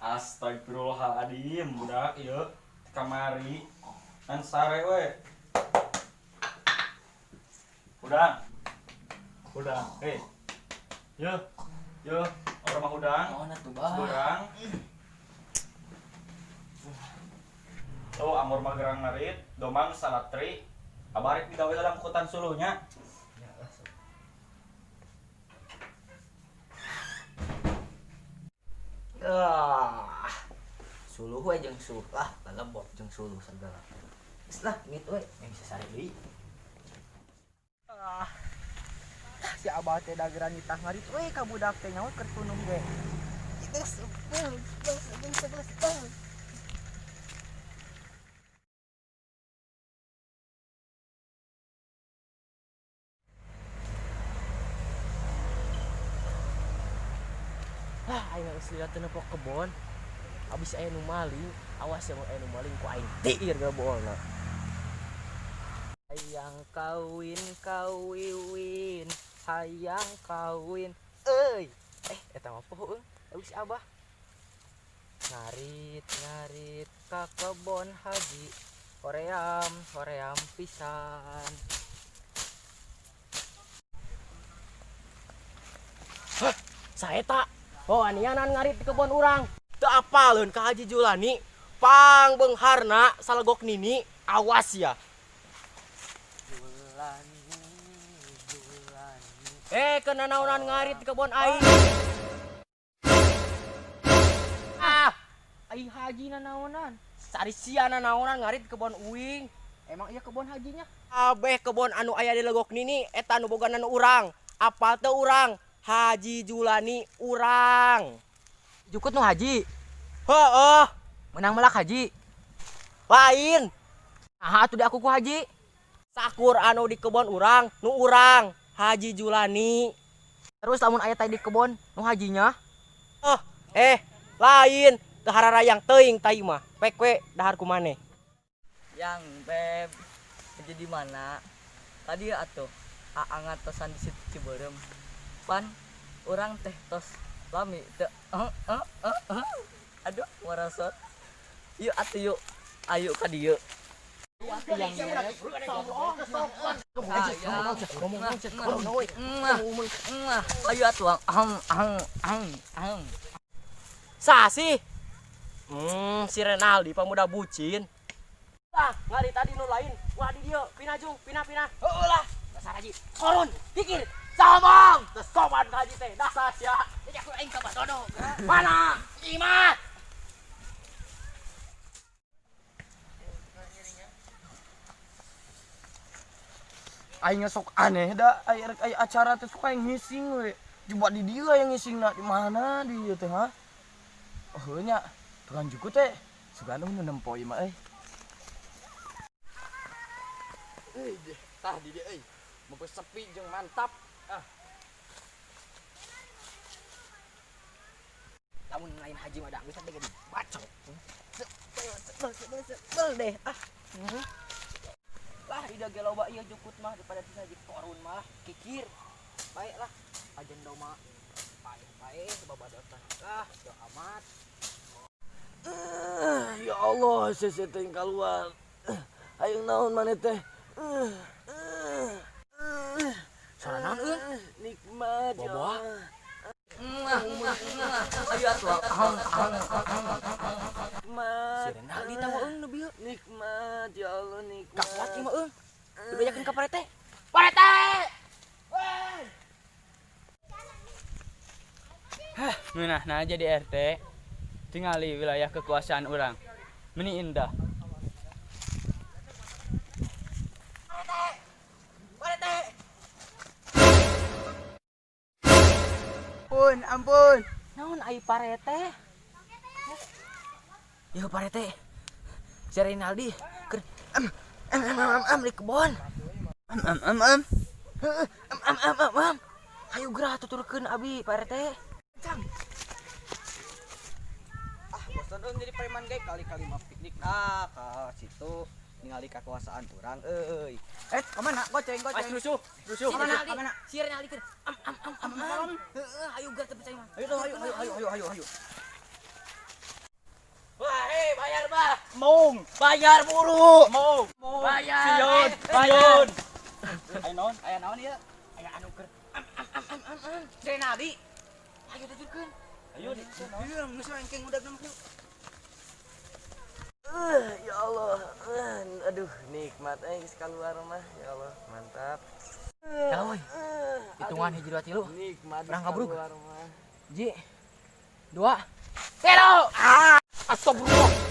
Astagfirullahaladzim, budak ieu kamari ngan sare we. Hudang. Hudang. Eh. Yo. Yo, urang mah hudang. Naon atuh, Bah? Seberang. Tuh amor mah gerang ngarit, domang salatri. Abarik digawe dalam kutan suluhnya. Ah. Suluh we jeung suluh lah, lalebot jeung suluh sagala. Geus lah, ngit we, yang bisa sare deui. Ah. Si abah teh dageran nitah ngarit we ka budak teh nyawa keur tunung ge. Itu sebel, sebel, sebel, sebel, sebel. Ah, aing geus lila teu nepok kebon. Abis aya nu maling, awas ya mun aya nu maling ku aing tiir gabolna. Hayang kawin kawiwin, hayang kawin. Euy, eh eta mah poho euy, abis abah. Ngarit ngarit ka kebon haji, hoream hoream pisan. Hah, saeta. Oh, anianan ngarit di kebon urang. Teu apaleun ka Haji Julani, pang beungharna salegok nini, awas ya. Julani, Julani. Eh, kenanaonan ngarit di kebon aing. Ah, Ai haji nanaonan? Sari sia nanaonan ngarit di kebon uing. Emang iya kebon hajinya? Abeh kebon anu aya di legok nini eta nu boga nu urang. Apal teu urang? Haji Julani urang. Jukut nu haji, Heeh, menang melak haji. Lain. Aha atuh di aku ku haji. Sakur anu di kebon urang, nu urang Haji Julani. Terus lamun aya teh di kebon nu hajinya? Oh, eh, lain. Teu hararayang teuing tai mah. Pek we dahar ku maneh. Yang beb kerja di mana tadi atuh aangat tosan di situ Ciberem pan orang teh tos lami teh eh, eh, eh, eh. Aduh marasot yuk atuh yuk ayo ka dieu. Ayo atuh ahang ahang ahang ahang. Sah sih. Si Renaldi pemuda bucin. Ah, ngari tadi nu lain. Wah di dieu, pinah jung, pinah pinah. Heueuh lah. Dasar haji. Korun, pikir. Samang, teu sopan ka haji teh. Dasar sia. Jadi aku aing ka Dodo. Mana? Imat. Aing sok aneh da aya rek aya acara teh suka yang ngising we. Coba di dieu yang ngising na di mana di dieu teh ha? Oh heuh nya, tukang jukut teh suka nu nempo ieu mah euy. Euy, tah di dieu euy. Mumpung sepi jeung mantap. Ah. Lamun lain haji mah da geus teh dibacok. Sebel, sebel, sebel, sebel deh. Ah. Lah ida ge loba ieu jukut mah daripada bisa haji korun mah kikir. Baiklah, ajen doma paeh-paeh babadotan. Ah, do amat. Ya Allah, sese teh keluar. Ayo naon maneh teh? Suara naon euy? Nikmat ya Boboah. Allah. Ayo atuh ahang ahang ahang. Nikmat. Si Renaldi tahu euy nu bieu. Nikmat ya Allah nikmat. Kakuat ieu mah euy. Dibejakeun ka parete. Parete! Ngeunah nah jadi RT. Tingali wilayah kekuasaan urang. Meni indah. Parete! Ampun, ampun. Naon ai parete? Yo parete. Si Renaldi keur am am am am am di kebon. Am am am am. Heueuh, am am am am am. Hayu geura tuturkeun abi Pak RT. Ah, bosan dong jadi preman ge, kali-kali mah piknik ah ka situ ningali kekuasaan urang euy. Eh, kemana? Goceng, goceng. Rusuh, rusuh. Si Renaldi, si Renaldi keur am am am am am. Heeh, hayu geura teu percaya mah. Ayo tuh, ayo, ayo, ayo, ayo, ayo, ayo. Wah, hei, bayar, Bah. Mong, Bayar buru. mong. Bayar. Sion, Bayar. Sion. Ayo naon? Aya naon ieu? Aya anu keur am am am am am am. Si Renaldi. Ayo tuturkeun. Ayo di. Ieu geus engkeng udah nemu. Ya Allah, aduh nikmat geus keluar mah, ya Allah, mantap. Ya euy. Hitungan hiji dua tilu. Nikmat Urang kabrug. keluar mah. Ji. Dua. Tilu. Ah. Astagfirullah.